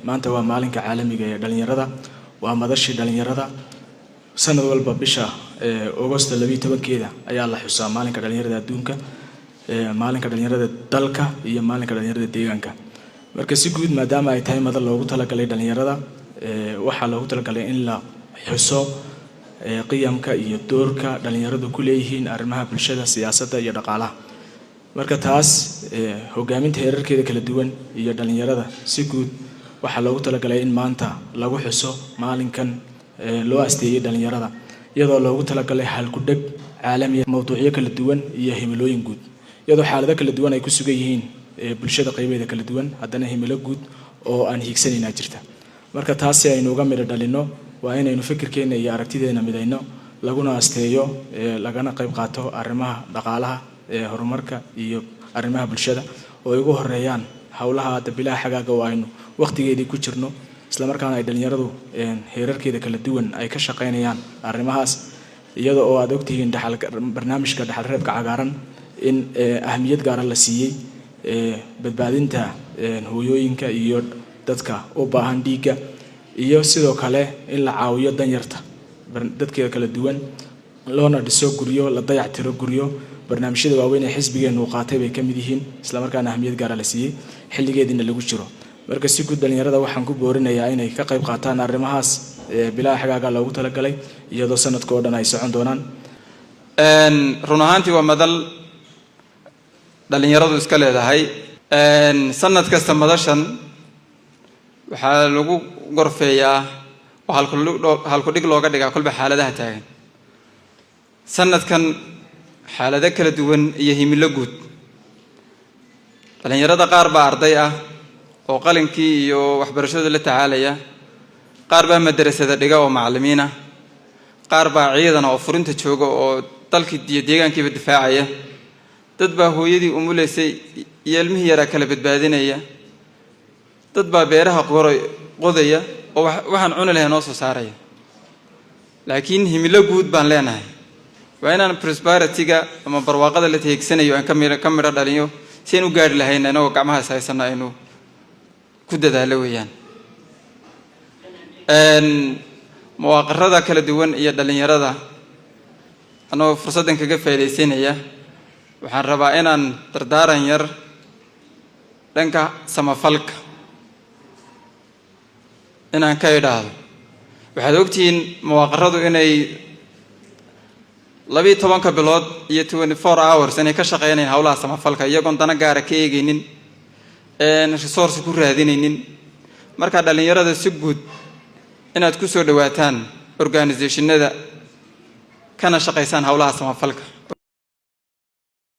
Maanta waa maalinka caalamiga ee dhalinyarada, waa madashii dhalinyarada. Sanad walba bisha Augosto 12-keeda ayaa la xusaa maalinka dhalinyarada adduunka, maalinka dhalinyarada dalka iyo maalinka dhalinyarada deegaanka. Marka si guud, maadaama ay tahay madal loogu talagalay dhalinyarada, waxaa loogu talagalay in la xuso qiyamka iyo doorka dhalinyaradu ku leeyihiin arrimaha bulshada, siyaasadda iyo dhaqaalaha. Marka taas hogaaminta heerarkeeda kala duwan iyo dhalinyarada si guud waxaa loogu talagalay in maanta lagu xuso maalinkan loo asteeyey dhalinyarada, iyadoo loogu talagalay halkudheg caalamiya, mawduucyo kala duwan iyo himilooyin guud. Iyadoo xaalado kala duwan ay ku sugan yihiin bulshada qaybeeda kala duwan, haddana himilo guud oo aan hiigsanaynaa jirta. Marka taas si aynu uga midho dhalinno, waa inaynu fikirkeena iyo aragtideena midayno, laguna asteeyo, lagana qayb qaato arrimaha dhaqaalaha, horumarka iyo arrimaha bulshada, oo ay ugu horeeyaan howlaha hadda bilaha xagaaga oo aynu waqtigeedii ku jirno, islamarkaana ay dhalinyaradu heerarkeeda kala duwan ay ka shaqaynayaan arrimahaas. Iyada oo aad ogtihiin barnaamijka dhaxalreebka cagaaran in ahmiyad gaara la siiyey badbaadinta hooyooyinka iyo dadka u baahan dhiigga, iyo sidoo kale in la caawiyo danyarta dadkeeda kala duwan, loona dhiso guryo, la dayac tiro guryo. Barnaamijyada waaweyn ee xisbigeenu uu qaatay bay ka mid yihiin, islamarkaana ahmiyad gaara la siiyey, xilligeediina lagu jiro. Marka si guud dhalinyarada waxaan ku boorinayaa inay ka qayb qaataan arrimahaas bilaha xagaaga loogu talagalay, iyadoo sanadka oo dhan ay socon doonaan. Run ahaantii waa madal dhalinyaradu iska leedahay. Sanad kasta madashan waxaa lagu gorfeeyaa oo halkudhig looga dhigaa kolba xaaladaha taagan. Sanadkan xaalado kala duwan iyo himilo guud. Dhalinyarada qaar baa arday ah oo qalinkii iyo waxbarashada la tacaalaya, qaar baa madarasada dhiga oo macallimiin ah, qaar baa ciidan oo furinta jooga oo dalkii iyo deegaankiiba difaacaya, dad baa hooyadii umuleysay iyo ilmihii yaraa kala badbaadinaya, dad baa beeraha qodaya oo waxaan cuni lahay noo soo saaraya. Laakiin himilo guud baan leenahay: waa inaan prosperity-ga ama barwaaqada la teegsanayo aan ka midho dhaliyo. Si aynu u gaari lahayn, inagoo gacmahaas haysano aynu ku dadaalo weeyaan. Muwaaqarada kala duwan iyo dhallinyarada, anagoo fursaddan kaga faaidaysanaya, waxaan rabaa inaan dardaaran yar dhanka samafalka inaan ka idhaahdo. Waxaad ogtihiin muwaaqaradu inay 12-ka bilood iyo 24 hours inay ka shaqeynayaan howlaha samafalka, iyagoon dana gaara ka eegaynin, resource ku raadinaynin. Marka dhallinyarada si guud inaad ku soo dhawaataan organisationada kana shaqaysaan howlaha samafalka.